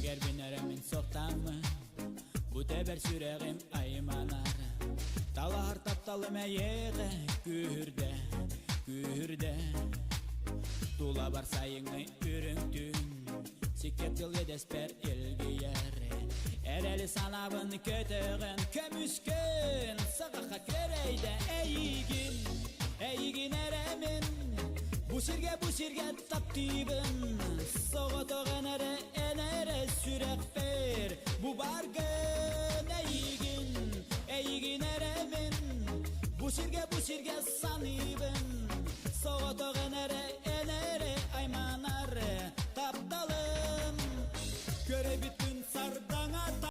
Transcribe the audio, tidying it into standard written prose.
Сэгэрбин эрэ мин суохтааммын, бу тэбэр сүрэҕим айманар. Талаһар тапталым эйиэхэ күүһүрдэ, күүһүрдэ. Тулабар сайыҥҥы үрүҥ түүн, сиккиэр тыл иэдэспэр илгийэр. Эрэли санаабын көтөҕөн, көмүскүн, саҕахха кэрэйдэ эйигин, эйигин эрэ мин. Бу сиргэ, бу сиргэ таптыыбын, соҕотоҕун эрэ эн эрэ сүрэхпэр бу бааргын эйигин, эйигин эрэ мин. Бу сиргэ, бу сиргэ саныыбын, соҕотоҕун эрэ эн эрэ айманар тапталым. Көрөбүтүн сардаҥа.